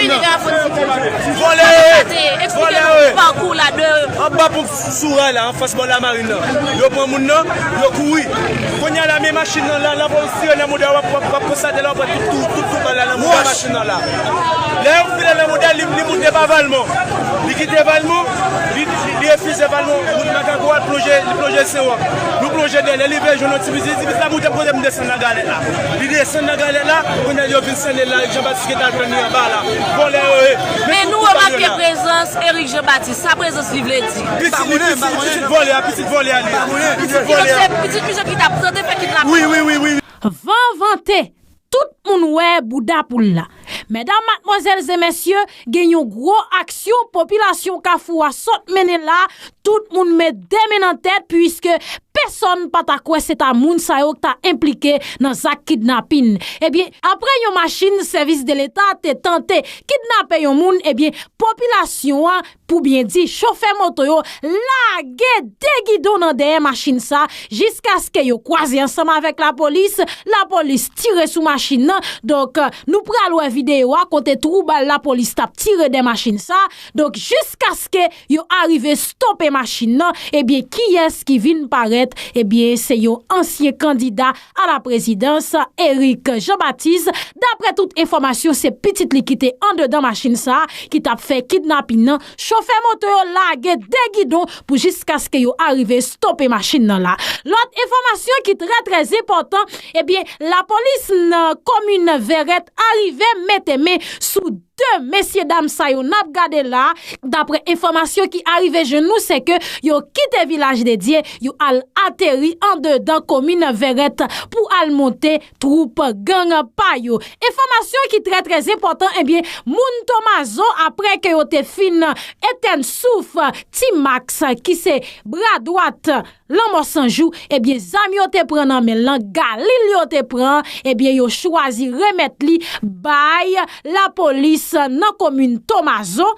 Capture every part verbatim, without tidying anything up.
Vini ka fon ti vòlè yo ye. Eksplike nou pakou la de. Anba ponp sou ray la, anfas bò lamarin nan. Yo pran moun nan, yo kouri. Kounye a la, men machin nan la, lapolis tire nan modèl, w ap, w ap, w ap konstate la, w ap wè tout, tout, tout, tout bal la nan modèl machin nan la. Lè yo file nan modèl, li, li moute pa Valmont. Li kite Valmont, li, li, li refize Valmont, wout Makako a, li plonje, li plonje Sewòk. Nou plonje dèyè, li vle jwenn yon ti biznis, ti biznis la moute kote m desann nan galèt la. Li desann nan galèt la, kounye a yo vin sène l la, Jean Baptiste ki t al tann li anba la. Vòlè yo ye. Men nou remake prezans Eric Jean Baptiste. Sa prezans li vle di? Pitit li, pitit, pitit vòlè a, pitit vòlè a li ye. Pitit vòlè a. Se pitit misye ki t ap tante fè kidnaping. Wi, wi, wi, wi. Van vante, tout moun wè bouda poul la. Medam, madmwazèl e mesye, gen yon gwo aksyon popilasyon Kafou a sot mennen la. Tout moun met de men nan tèt, piske pèsonn pa ta kwè se ta moun sa yo ki ta enplike nan zak kidnapin. Ebyen, apre yon machin sèvis de leta te tante kidnape yon moun, ebyen, popilasyon an, pou byen di, chofè moto yo lage de gidon nan dèyè machin sa, jiskaske yo kwaze ansanm avèk lapolis, lapolis tire sou machin nan. Donk, nou pral wè videyo a kote twou bal lapolis t ap tire dèyè machin sa. Donk, jiskaske yo arive stope machin nan, ebyen, kiyès ki vin parèt? Ebyen, se yon ansyen kandida a la prezidans, Eric Jean Baptiste. Daprè tout enfòmasyon, se pitit li ki te andedan machin sa a ki t ap fè kidnapin nan. Chofè moto yo lage de gidon pou jiskaske yo arive stope machin nan la. Lòt enfòmasyon ki trè, trè enpòtan, ebyen, lapolis nan komin Vèrèt arive mete men sou de mesye dam sa yo n ap gade la. Daprè enfòmasyon ki arive jwenn nou, se ke yo kite Vilaj de Dye, yo al ateri andedan komin Vèrèt pou al monte twoup gang pa yo. Enfòmasyon ki trè, trè enpòtan, ebyen, moun Tomazo, apre ke yo te fin etèn souf Ti Max, ki se bra dwat Lanmò San Jou, ebyen, zam yo te pran nan men l lan, galil yo te pran, ebyen, yo chwazi remèt li bay lapolis nan komin Tomazo.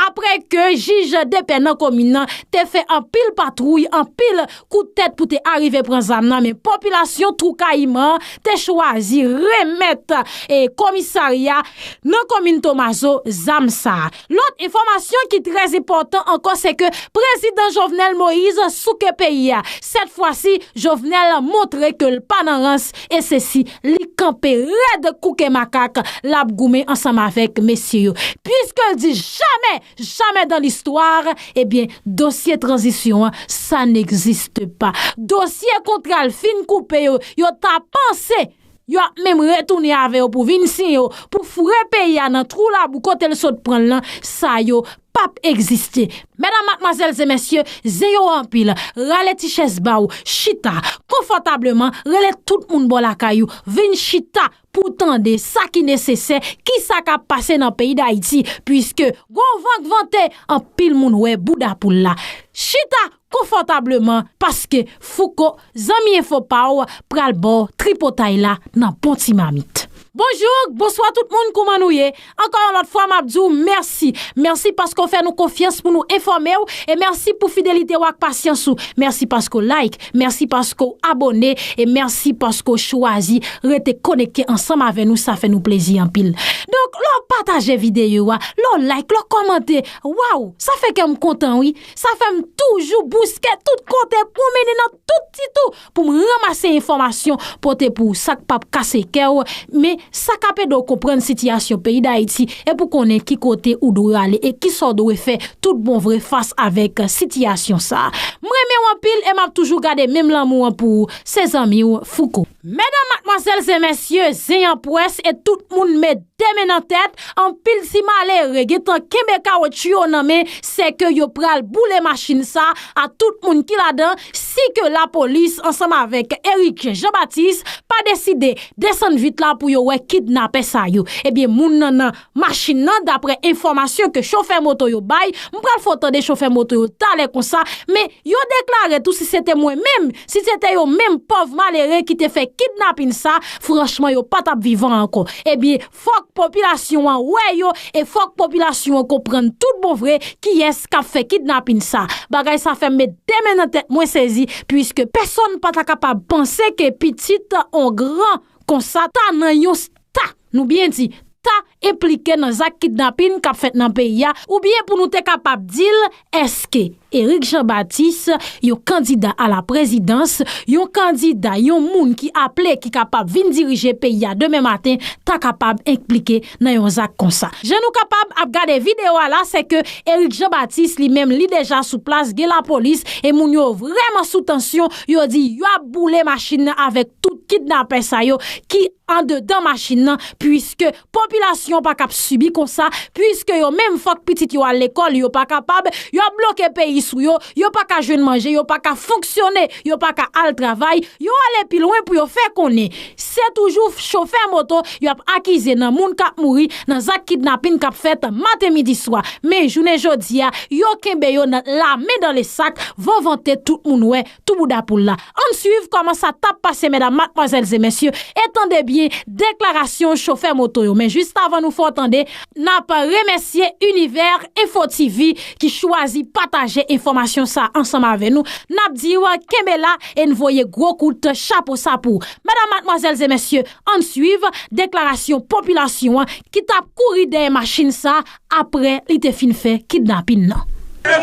Apre ke jij depè nan komin nan te fè anpil patwouy, anpil kout tèt pou te arive pran zam nan, men popilasyon Twou Kayiman te chwazi remèt, e, komisarya nan komin Tomazo zam sa a. Lòt enfòmasyon ki trè enpòtan ankò, se ke prezidan Jovenel Moïse souke peyi a. Sèt fwa si, Jovenel montre ke l pa nan rans, e se si li kanpe rèd kou ke makak, l ap goumen ansanm avèk mesye yo. Piske l di jamè, jamè dan listwa, ebyen, dosye tranzisyon an, sa n'existe pas. Dosye kontra l fin koupe yo, yo ta panse yo ap menm retounen avè yo pou vin siyen yo, pou foure peyi a nan twou labou kote l sot pran l lan, sa yo p ap egziste. Medam, madmwazèl e mesye, zen yo anpil, rale ti chèz ba w, chita konfòtableman, rele tout moun bò lakay ou, vin chita pou w tande sa ki nesesè, kisa k ap pase nan peyi Dayiti, piske gon van k vante, anpil moun wè bouda poul la. Chita konfòtableman, paske Fouco, zanmi enfo pa w, pral ba w tripotay la nan bon ti mamit. Bonjou, bonswa tout moun, kouman nou ye? Ankò yon lòt fwa, m ap di w mèsi. Mèsi paske w fè nou konfyans pou nou enfòme w, e mèsi pou fidelite w ak pasyans ou. Mèsi paske w like, mèsi paske w abòne, e mèsi paske w chwazi rete konekte ansanm avè nou, sa fè nou plezi anpil. Donk, lè w pataje videyo a, lè w like, lè w kòmante, waw, sa fè kè m kontan, wi. Sa fè m toujou bouske tout kote pou m mennen nan tout ti tou pou m ranmase enfòmasyon, pote pou w sa k p ap kase kè w, men sa k ap ede w konprann sitiyasyon peyi Dayiti, e pou konnen ki kote ou dwe ale e kisa w dwe fè tout bon vre fas avèk sitiyasyon sa a. M renmen w anpil e m ap toujou gade menm lanmou an pou ou, se zanmi w Fouco. Medam, madmwazèl e mesye, zen an pwès e tout moun met de men nan tèt, anpil ti malere gentan kenbe kawotchou yo nan men, se ke yo pral boule machin sa a tout moun ki ladan, si ke lapolis ansanm avèk Eric Jean Baptiste pa deside desann vit la pou yo wè kidnapè sa yo. Ebyen, moun nan nan machin nan, daprè enfòmasyon ke chofè moto yo bay, m pral fè w tande chofè moto yo talè konsa, men yo deklare tou si se te mwen menm, si se te yo menm pòv malere ki te fè kidnapin sa, franchman yo pa t ap vivan ankò. Ebyen, fòk popilasyon an wè yo, e fòk popilasyon an konprann tout bon vre kiyès k ap fè kidnapin sa. Bagay sa fè m met de men nan tèt mwen sezi, piske pèsonn pa ta kapab panse ke pitit on gran konsa ta nan yon ta, nou byen di, ta enplike nan zak kidnapin k ap fèt nan peyi a, oubyen pou nou te kapab di l, èske Eric Jean Baptiste, yon kandida a la prezidans, yon kandida, yon moun ki aple, ki kapab vin dirije peyi a demen maten, ta kapab enplike nan yon zak konsa. Jan nou kapab ap gade videyo a la, se ke Eric Jean Baptiste li menm, li deja sou plas, gen lapolis, e moun yo vrèman sou tansyon, yo di y ap boule machin nan avèk tout kidnapè sa yo ki andedan machin nan, piske popilasyon pa kap sibi konsa, piske yo menm fòk pitit yo al lekòl, yo pa kapab, y ap bloke peyi sou yo, yo pa ka jwenn manje, yo pa ka fonksyone, yo pa ka al travay, yo ale pi lwen pou yo fè konnen se toujou chofè moto y ap akize nan moun k ap mouri nan zak kidnapin k ap fèt maten, midi, swa. Men jounen jodi a, yo kenbe yo nan lamen dan lesak, van vante tout moun wè, tou bouda poul la. Ann swiv kòman sa t ap pase, medam, madmwazèl e mesye, e tande byen deklarasyon chofè moto yo. Men jis avan nou fè w tande, n ap remèsye Univers Info T V ki chwazi pataje enfòmasyon sa ansanm avè nou. N ap di w kenbe la e n voye gwo kout chapo sa pou w. Medam, madmwazèl e mesye, ann swiv deklarasyon popilasyon an ki t ap kouri dèyè machin sa apre li te fin fè kidnapin nan. Vòlè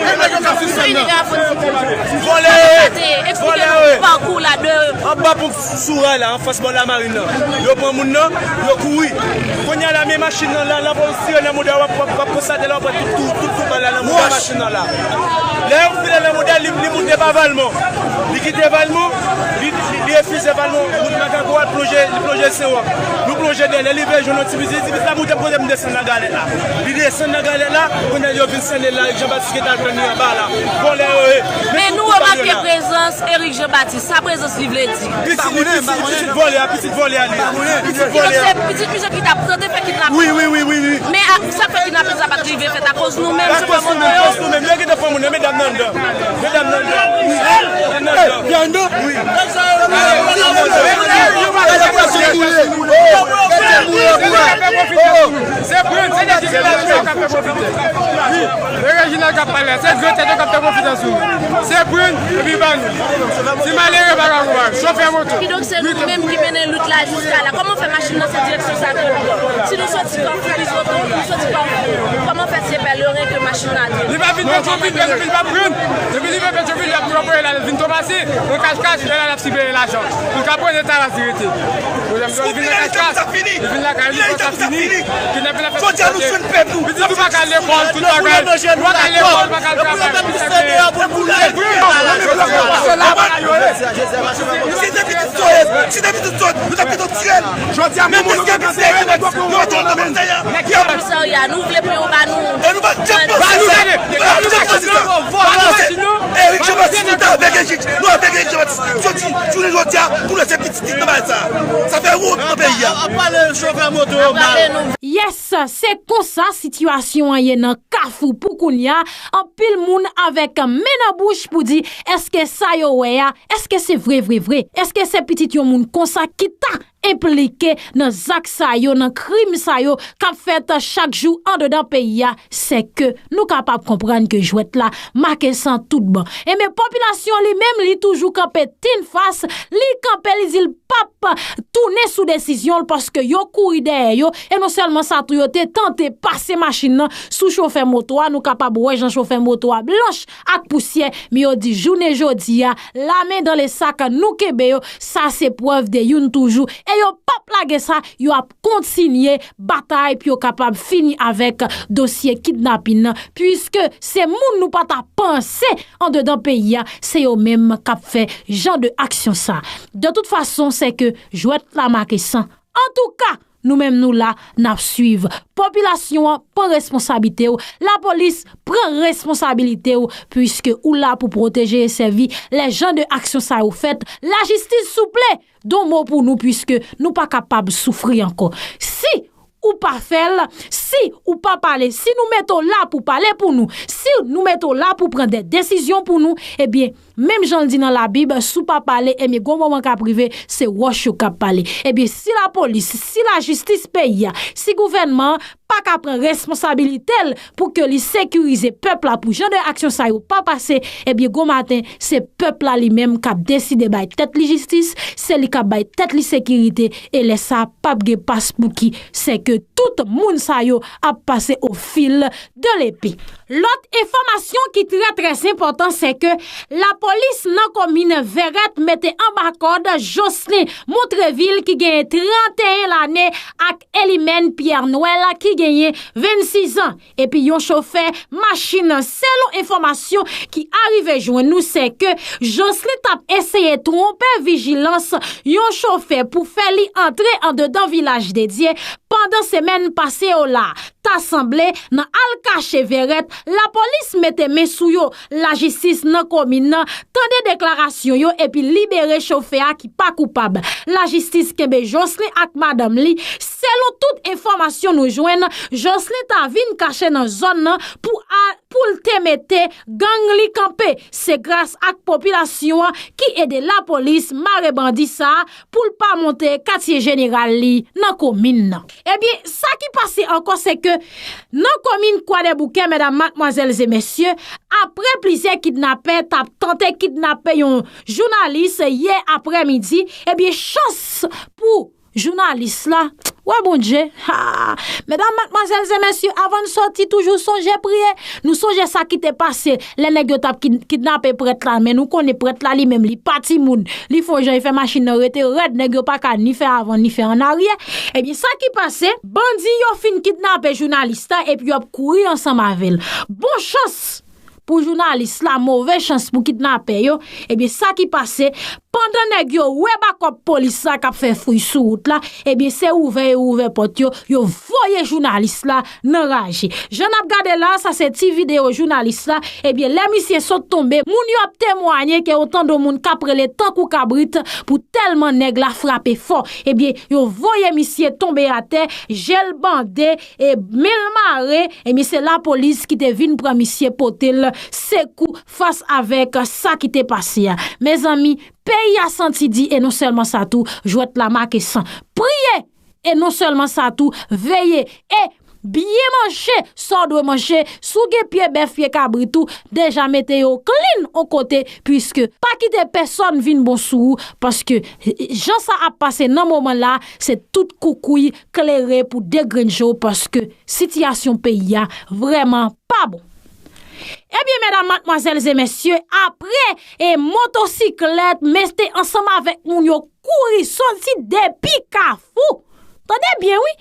yo ye! Vòlè yo ye! Anba ponp sou ray la, anfas bò lamarin nan. Yo pran moun nan, yo kouri. Kounye a la, men machin nan la, lapolis tire nan mouda, w ap, w ap, w ap konstate la, w ap wè tout, tout, tout, tout bal la nan mouda machin nan la. Lè yo file nan mouda, li, li moute pa Valmont. Li kite Valmont, li, li, li refize Valmont, wout Makako a, l plonje, li plonje Sewòk. Nou plonje dèyè, lè li veye jwenn yon ti biznis, ti biznis la moute kote m desann nan galèt la. Li desann nan galèt la, kounye a yo vin sennen la, Jean Baptiste ki t al tann li anba la. Vòlè yo ye. Men nou remake prezans Eric Jean Baptiste. Sa prezans li vle di? Pitit li, pitit, pitit vòlè a, pitit vòlè a li ye. Pitit vòlè a. Se pitit misye ki t ap tante fè kidnapin. Wi, wi, wi, wi, wi. Men a, sa k fè kidnapin sa pa t rive fèt akoz nou menm, chofè moto yo. Akoz nou menm, paske nou gen de fanm moun, medam nan anndan. Medam nan anndan. Wi. Medam nan anndan. Wi. Se Brune, se Reginald k ap pale a, se gran tèt yo k ap fè konfidans sou nou. Se Brune, epi ba nou. Ti malere pa ka konprann, chofè moto. Kidonk se nou menm ki mennen lit la jiska la. Kòman fè machin nan se direksyon sa ke l pran? Si nou soti Kafou Bizoto, nou soti Kafou. Kòman fè se Pèleren ke machin nan ale? Li pa vin Petyonvil, Petyonvil pa pran. Depi li vin Petyonvil, y ap pran pou l al vin Tomasik, nan kach kach, lè l al ap sipeye lajan. Pou l ka pran leta la dirite. Pwoblèm yo, li vin nan kach kach, li vin lakay li, fò sa fini. Kidnapin la fèt. Jodi a nou jwenn pèp nou. Pitit ou pa ka al lekòl, tout bagay. Ou pa ka al lekòl, ou pa ka al travay. Pou l ap pran pou l ap pran. Se la. Si te pitit Soyez, si te pitit Soyez, nou t ap kite w tiye l. Jodi a, men moun yo gen pitit Soyez, nou mete w nan men sa a. Komisarya, nou vle pou yo ba nou. E nou pa janm panse sa. Nou pa janm panse sa. Eric Jean Baptiste, nou ta avèk Eric, nou avèk Eric Jean Baptiste. Jodi, jounen jodi a, pou nou se pitit li nan bagay sa. Sa fè wont nan peyi a. Ap pale chofè moto yo mal. Yes, se konsa sitiyasyon an ye nan Kafou pou kounye a. Anpil moun avèk men nan bouch pou di, èske sa yo wè a, èske se vre, vre, vre? Èske se pitit yon moun konsa ki ta enplike nan zak sa yo, nan krim sa yo k ap fèt chak jou andedan peyi a? Se ke nou kapab konprann ke jwèt la make san tout bon. Enben, popilasyon li menm, li toujou kanpe tenfas, li kanpe, li di l p ap tounen sou desizyon l, paske yo kouri dèyè yo, e non sèlman sa tou, yo te tante pase machin nan sou chofè moto a, nou kapab wè jan chofè moto a blanch ak pousyè, men yo di jounen jodi a, lamen dan lesak nou kenbe yo, sa se prèv de youn toujou, e yo p ap lage sa, yo ap kontinye batay pou yo kapab fini avèk dosye kidnapin nan, piske se moun nou pa ta panse andedan peyi a, se yo menm k ap fè jan de aksyon sa. De tout fason, se ke jwèt la make san. Antouka, nou menm nou la, n ap swiv. Popilasyon an, pran responsablite w. Lapolis, pran responsablite w, piske ou la pou pwoteje e sèvi lè jan de aksyon sa yo fèt. Lajistis, souple, don mo pou nou, piske nou pa kapab soufri ankò. Si ou pa fè l, si ou pa pale, si nou mete w la pou pale pou nou, si nou mete w la pou pran de desizyon pou nou, ebyen, menm jan l di nan Labib, si w pa pale, ebyen, gon moman k ap rive, se wòch yo k ap pale. Ebyen, si lapolis, si lajistis peyi a, si gouvènman an pa ka pran responsabilite l pou ke li sekirize pèp la, pou jan de aksyon sa yo pa pase, ebyen, gon maten, se pèp la li menm k ap deside bay tèt li jistis, se li k ap bay tèt li sekirite, e lè sa, p ap gen paspouki, se ke tout moun sa yo ap pase au fil de l'épée. Lòt enfòmasyon ki trè, trè enpòtan, se ke lapolis nan komin Vèrèt mete anba kòd Jocelyn Montrevil ki genyen trannteyen lane ak Elimèn Pierre Noël ki genyen vennsis an. Epi yon chofè machin, selon enfòmasyon ki arive jwenn nou, se ke Jocelyn t ap eseye twonpe vijilans yon chofè pou fè li antre andedan Vilaj de Dye pandan semèn pase yo la. Ta sanble, nan al kache Vèrèt, lapolis mete men sou yo. Lajistis nan komin nan tande deklarasyon yo epi libere chofè a ki pa koupab. Lajistis kenbe Jocelyn ak madanm li. Selon tout enfòmasyon nou jwenn, Jocelyn ta vin kache nan zòn nan pou a, pou l te mete gang li kanpe. Se gras ak popilasyon an ki ede lapolis mare bandi sa a pou l pa monte katye jeneral li nan komin nan. Ebyen, sa ki pase ankò, se ke nan komin Kwadèboukè, medam, madmwazèl e mesye, apre plizyè kidnapè t ap tante kidnape yon jounalis yè aprèmidi, ebyen, chans pou jounalis la, wè Bondye, ha, medam, madmwazèl e mesye, avan n sòti, toujou sonje priye. Nou sonje sa ki te pase lè nèg yo t ap kid-, kidnape prèt la, men nou konnen prèt la li menm, li pa timoun. Li fè yon jan, li fè machin nan rete rèd, nèg yo pa ka ni fè avan, ni fè an aryè. Ebyen, sa ki pase, bandi yo fin kidnape jounalis la, epi yo ap kouri ansanm avè l. Bon chans pou jounalis la, move chans pou kidnapè yo. Ebyen, sa ki pase, pandan nèg yo wè bakòp polis la k ap fè fouy sou wout la, ebyen, se ouvè yo ouvè pòt yo, yo voye jounalis la nan raje. Jan n ap gade la, sa se ti videyo jounalis la. Ebyen, lè misye sot tonbe, moun yo ap temwanye ke yo tande yon moun k ap rele tankou kabrit pou tèlman nèg la frape fò. Ebyen, yo voye misye tonbe atè, je l bande, e men l mare, ebyen, se lapolis ki te vin pran misye, pote l sekou fas avèk sa ki te pase a. Mezanmi, peyi a santi di, e non sèlman sa tou, jwèt la make san. Priye! E non sèlman sa tou, veye e byen manje sa w dwe manje. Si w gen pye bèf, pye kabrit ou, deja mete yo clean on kote, piske pa kite pèsòn vin bon sou ou, paske jan sa ap pase nan moman la, se tout koukouy klere pou degrenn je w, paske sitiyasyon peyi a vrèman pa bon. Ebyen, medam, madmwazèl e mesye, apre e motosiklèt, mesye ansanm avèk moun yo kouri soti depi Kafou. Tande byen, wi.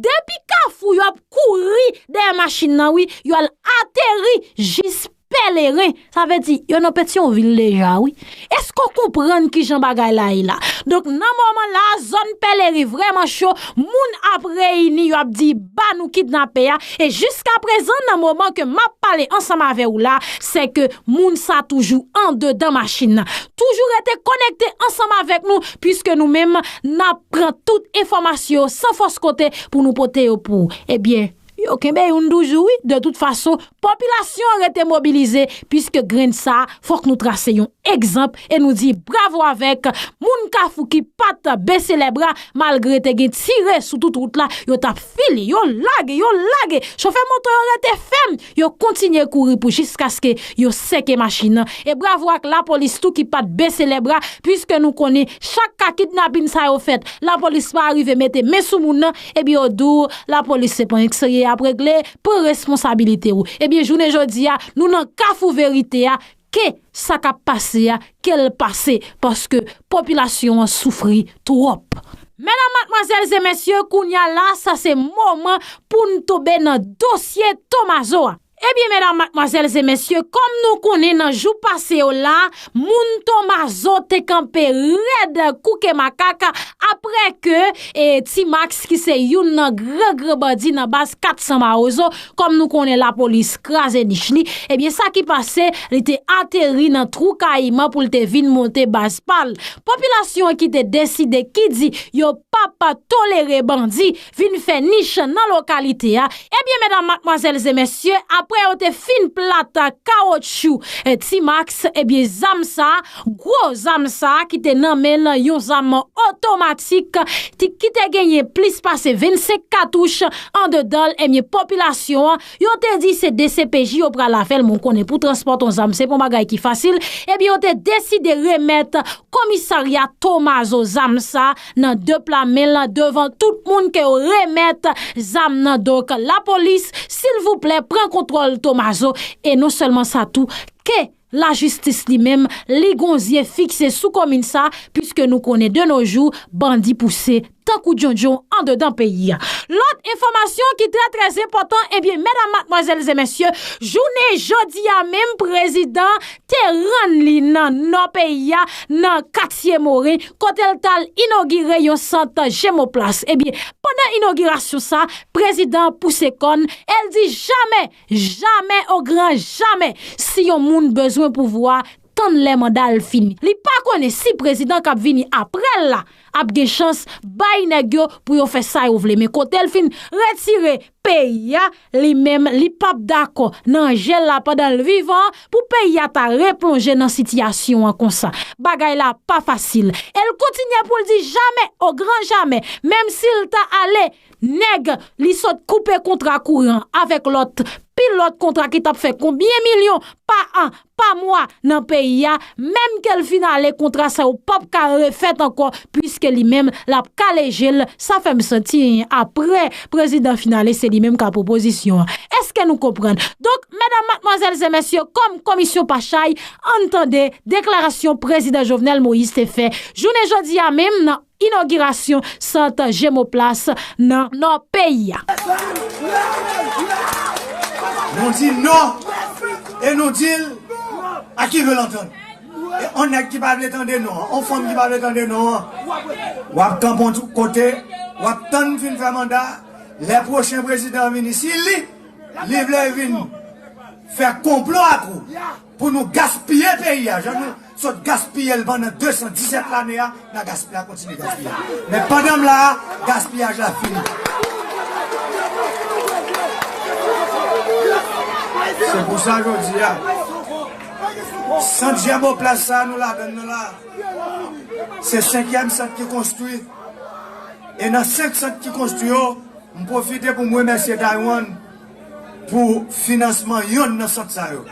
Depi Kafou, yo ap kouri dèyè machin nan, wi. Yo al ateri jis Pèleren. Sa vle di, yo nan Petyonvil deja, wi. Èske w konprann kijan bagay la ye la? Donk, nan moman la, zòn Pèleren vrèman cho. Moun ap reyini, yo ap di, ba nou kidnapè a. E jiskaprezan, nan moman ke m ap pale ansanm avè w la, se ke moun sa toujou andedan machin nan. Toujou rete konekte ansanm avèk nou, piske nou menm, n ap pran tout enfòmasyon yo san fòs kote pou nou pote yo pou ou. Ebyen, yo kenbe youn toujou, wi. De tout fason, popilasyon an rete mobilize, piske grenn sa a, fòk nou trase yon egzanp e nou di bravo avèk moun Kafou ki pa t bese lè bra, malgre te gen tire sou tout wout la, yo t ap file, yo lage, yo lage. Chofè moto yo rete fèm, yo kontinye kouri pou jiskaske yo seke machin nan. E bravo ak lapolis tou ki pa t bese lè bra, piske nou konnen chak ka kidnapin sa yo fèt, lapolis pa rive mete men sou moun nan, ebyen yo di w lapolis se pran ekstrè y ap regle, pran responsabilite w. Ebyen jounen jodi a, nou nan kafou verite a, ke sa k ap pase a, ke l pase, paske popilasyon an soufri twòp. Medam, madmwazèl e mesye, kounye a la, sa se moman pou n tonbe nan dosye Tomazo a. Ebyen, medam, madmwazèl e mesye, kòm nou konnen nan jou pase yo la, moun Tomazo te kanpe rèd kouke makak apre ke e, T-Max ki se youn nan gran gran bandi nan baz kat san Mawozo, kòm nou konnen lapolis kraze nich li, ebyen sa ki pase, li te ateri nan twou kayiman pou l te vin monte baz pa l. Popilasyon an ki te deside, ki di yo p ap tolere bandi vin fè nich nan lokalite a. Ebyen, medam, madmwazèl e mesye, apre yo te fin plat kawotchou e, T-Max, ebyen, zam sa, gwo zam sa ki te nan men l, yon zam otomatik ti, ki te genyen plis pase vennsenk katouch andedan l, ebyen, popilasyon an, yo te di se D C P J yo pral avè l, men w konnen pou transpòte yon zam, se pa yon bagay ki fasil, ebyen, yo te deside remèt komisarya Tomazo zam sa nan de pla men l devan tout moun ke yo remèt zam nan. Donk, lapolis, silvouplè, pran kontwòl Tomazo. E non sèlman sa tou, ke lajistis li menm, li gon zye fikse sou komin sa, piske nou konnen de nos jours, bandi pouse tankou djondjon andedan peyi a. Lòt enfòmasyon ki trè, trè enpòtan, ebyen, medam, madmwazèl e mesye, jounen jodi a menm, prezidan te rann li nan nò peyi a, nan katye Moren, kote l t al inogire yon sant Jemoplas. Ebyen, pandan inogirasyon sa, prezidan pouse kòn, e l di jamè, jamè, o gran jamè, si yon moun bezwen pouvwa, tann lè manda l fini. Li pa konnen si prezidan k ap vini apre l la ap gen chans bay nèg yo pou yo fè sa yo vle. Men kote l fin retire peyi a, li menm, li p ap dakò nan jel la pandan l vivan pou peyi a ta replonje nan sitiyasyon an konsa. Bagay la pa fasil. E l kontinye pou l di jamè, o gran jamè, menm si l ta ale, nèg, li sot koupe kontra kouran avèk lòt, pil lòt kontra ki t ap fè konbyen milyon pa an, pa mwa nan peyi a, menm ke l fin ale, kontra sa yo p ap ka refèt ankò, piske li menm, l ap kale je l. Sa fè m santi, apre prezidan fin ale, se li menm k a pwopozisyon an. Èske nou konprann? Donk, medam, madmwazèl e mesye, kòm komisyon pa chay, ann tande deklarasyon prezidan Jovenel Moïse te fè jounen jodi a menm nan inogirasyon sant Jemoplas nan nò peyi a. Nou di non e nou di l à qui veut l'entendre. E on nèg ki pa vle tande non an, on fanm ki pa vle tande non an, w ap kanpe yon kote, w ap tann fin fè manda. Lè pwochen prezidan vini, si li, li vle vin fè konplo ak ou pou nou gaspiye peyi a, jan nou sot gaspiye l pandan de san disèt lane a, n a gaspiye, n a kontinye gaspiye l. Men pandan m la a, gaspiyaj la fini. Se pou sa jodi a, sant Jemoplas sa a nou ladann nan la, se senkyèm sant ki konstwi. E nan senk sant ki konstwi yo, m pwofite pou m remèsye Taiwan pou finansman yonn nan sant sa yo.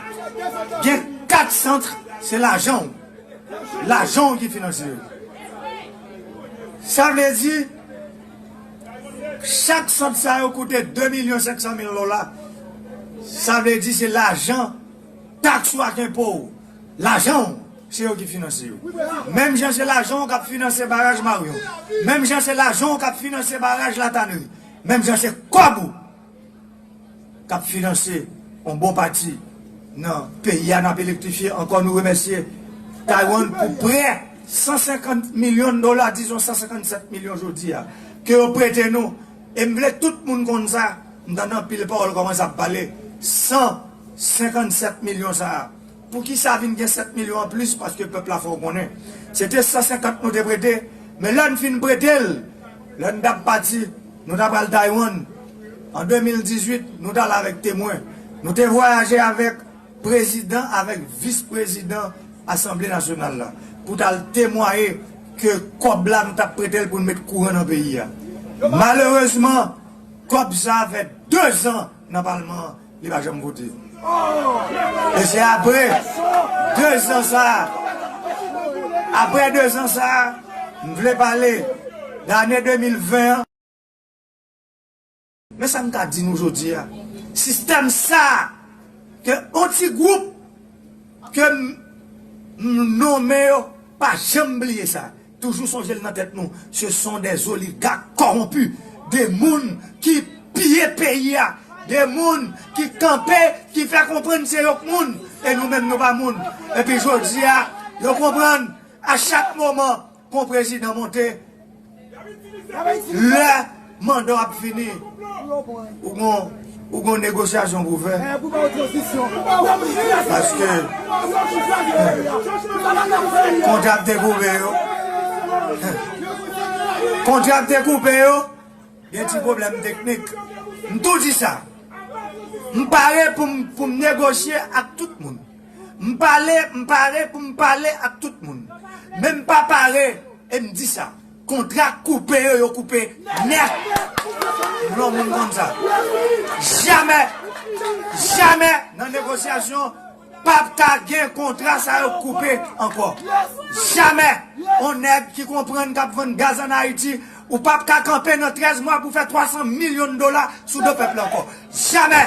Gen kat sant, se lajan w. Lajan w ki finanse yo. Sa vle di, chak sant sa yo koute de milyon senk san mil dola. Sa vle di se lajan taks ou ak enpo w. Lajan w, se yo ki finanse yo. Menm jan se lajan w k ap finanse baraj Marion. Menm jan se lajan w k ap finanse baraj Latanri. Menm jan se kòb ou k ap finanse yon bon pati nan peyi a n ap elektrifye. Ankò nou remèsye Taiwan pou prè san senkant milyon dola, dizon san senkannsèt milyon jodi a, ke yo prete nou. E m vle tout moun konn sa, m tande anpil pawòl kòmanse ap pale, san senkannsèt milyon sa a. Poukisa vin gen sèt milyon anplis? Paske pèp la fè w konnen. Se te san senkant nou te prete, men lè n fin prete l, lè n t ap pati, nou t ap al Taiwan. An de mil dizuit, nou t al avèk temwen. Nou te vwayaje avèk prezidan avèk vis prezidan Asanble Nasyonal la pou t al temwaye ke kòb la nou t ap prete l pou n met kouran nan peyi a. Malerezman, kòb sa a fè dezan nan palman an, li pa janm vote. E se apre dezan sa a, apre dezan sa a, m vle pale de ane de mil ven an. Men sa m ka di nou jodi a, sistèm sa a, ke yon ti gwoup ke m, m nonmen yo, pa janm bliye sa. Toujou sonje l nan tèt nou. Ce sont des oligarques corrompus, de moun ki piye peyi a, De moun ki kanpe, ki fè konprann se yo k moun, e nou menm nou pa moun. Epi jodi a, yo konprann, a chak moman, kon prezidan monte, lè manda w ap fini, ou gon, ou gon negosyasyon pou fè. Paske kontra te koupe yo. Kontra te koupe yo. Gen ti pwoblèm teknik. M tou di sa. M pare pou m, pou m negosye ak tout moun. M pale, m pare pou m pale ak tout moun. Men m pa pare, e m di sa. Kontra koupe yo, yo koupe nèt. Yon moun konn sa. Jamè, jamè nan negosyasyon, p ap ka gen kontra sa yo koupe ankò. Jamè, yon nèg ki konprann k ap vann gaz ann Ayiti, ou p ap ka kanpe nan trèz mwa pou fè twa san milyon dola sou do pèp la ankò. Jamè,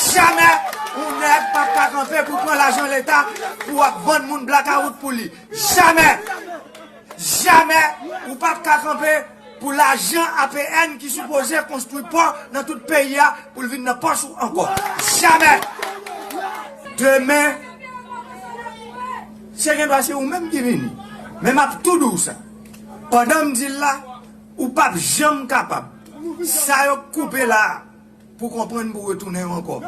jamè, yon nèg p ap ka kanpe pou pran lajan leta pou ap vann moun blakawout pou li. Jamè, jamè, ou p ap ka kanpe pou lajan A P N ki sipoze konstwi pò nan tout peyi a pou l vin nan pòch ou ankò. Jamè! Demen, se gendwa se ou menm ki vini. Men m ap tou di w sa. Pandan m di l la, ou p ap janm kapab. Sa yo koupe la a, pou konprann pou retounen yo ankò.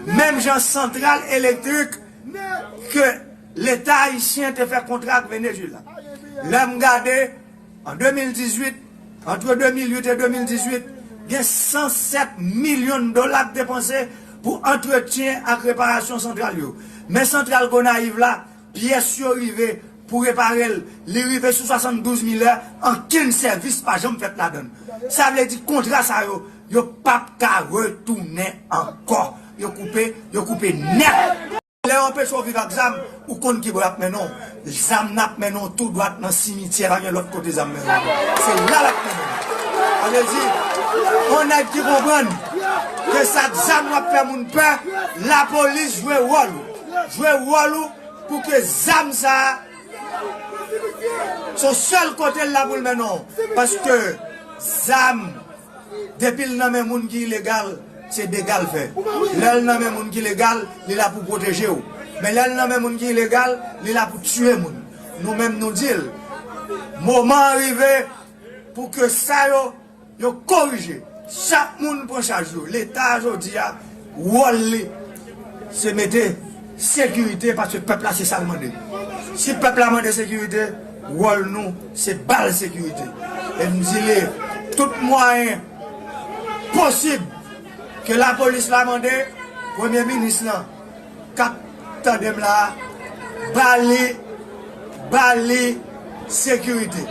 Menm jan santral elektrik ke Leta ayisyen te fè kontra ak Venezuela. Lè m gade, an de mil dizuit, antre de mil uit e de mil dizuit, gen san sèt milyon dola k depanse pou antretyen ak reparasyon santral yo. Men santral Gonayiv la, pyès yo rive pou repare l, li rive sou swasanndouz mil è, ankenn sèvis pa janm fèt ladan l. Sa vle di kontra sa yo, yo p ap ka retounen ankò. Yo koupe, yo koupe nèt. Lè yo anpeche w viv ak zam, ou konn ki bò y ap mennen w. Zam nan ap mennen w tou dwat nan simityè, pa gen lòt kote zam mennen w. Se la l ap mennen w. Sa vle di, yon nèg ki konprann ke sa k zam w ap fè moun pè, lapolis jwe wòl ou. Jwe wòl ou pou ke zam sa a, se sèl kote l la pou l mennen w. Paske zam, depi l nan men moun ki ilegal, se dega l fè. Lè l nan men moun ki legal, li la pou pwoteje w. Men lè l nan men moun ki ilegal, li la pou tiye moun. Nou menm nou di l, moman an rive pou ke sa yo, yo korije. Chak moun pran chaj yo. Leta jodi a, wòl li, se mete sekirite, paske pèp la se sa l mande. Si pèp la mande sekirite, wòl nou, se ba l sekirite. E m di li, tout mwayen posib ke lapolis la mande, premye minis lan, k ap tande m la a, ba li, ba li sekirite.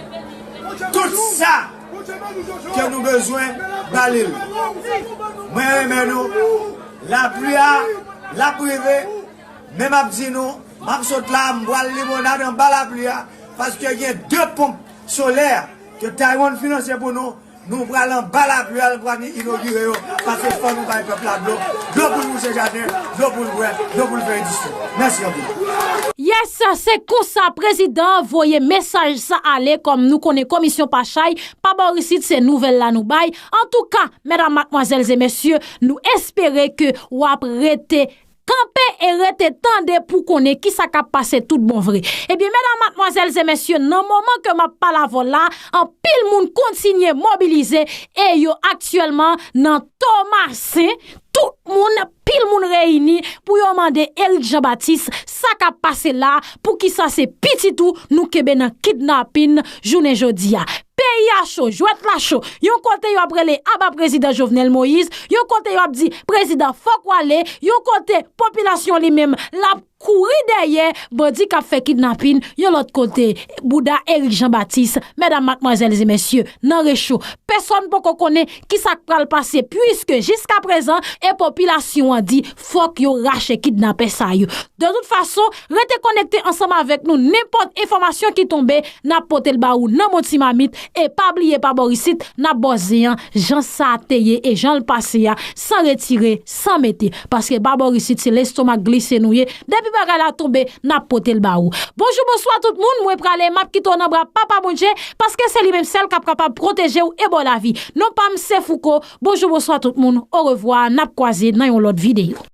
Tout sa ke nou bezwen, ba li l. Mwen renmen nou. Lapli a, l ap rive. Men m ap di nou, m ap sot la, m pral limonad anba lapli a, paske gen de ponp solè ke Taiwan finanse pou nou. Nou pral anba lapli a, l pral inogire yo, paske fò nou bay pèp la dlo, dlo pou l wouje jaden, dlo pou l bwè, dlo pou l fè endistri. Mèsi anpil. Yes, se konsa prezidan voye mesaj sa ale, kòm nou konnen komisyon pa chay, pa bò isit, se nouvèl la nou bay. Antouka, medam, madmwazèl e mesye, nou espere ke w ap rete kanpe e rete tande pou konnen kisa k ap pase tout bon vre. Ebyen, medam, madmwazèl e mesye, nan moman ke m ap pale avè w la, anpil moun kontinye mobilize e yo aktyèlman nan Tomasen, tout moun, pil moun reyini pou yo mande Eric Jean Baptiste sa k ap pase la, poukisa se pitit ou nou kenbe nan kidnapin jounen jodi a. Peyi a cho, jwèt la cho. Yon kote yo ap rele aba prezidan Jovenel Moïse, yon kote yo ap di prezidan fòk w ale, yon kote popilasyon li menm l ap kouri dèyè bandi k ap fè kidnapin, yon lòt kote bouda Eric Jean Baptiste, medam, madmwazèl e mesye, nan recho. Pèsòn poko konnen kisa k pral pase, piske jiska prezan, e popilasyon an di fòk yo rache kidnapè sa yo. De tout fason, rete konekte ansanm avèk nou, nenpòt enfòmasyon ki tonbe, n ap pote l ba ou nan bon ti mamit, e pa bliye pa bò isit, n ap ba w zen an, jan sa te ye e jan l pase a, san retire, san mete, paske pa bò isit se lestomak glise nou ye, depi bagay la tonbe, n ap pote l ba ou. Bonjou, bonswa tout moun, mwen prale, m ap kite w nan bra Papa Bondye, paske se li menm sèl k ap kapab pwoteje w e ba w lavi. Non pa m se Fouco, bonjou, bonswa tout moun, orevwa, n ap kwaze nan yon lòt videyo.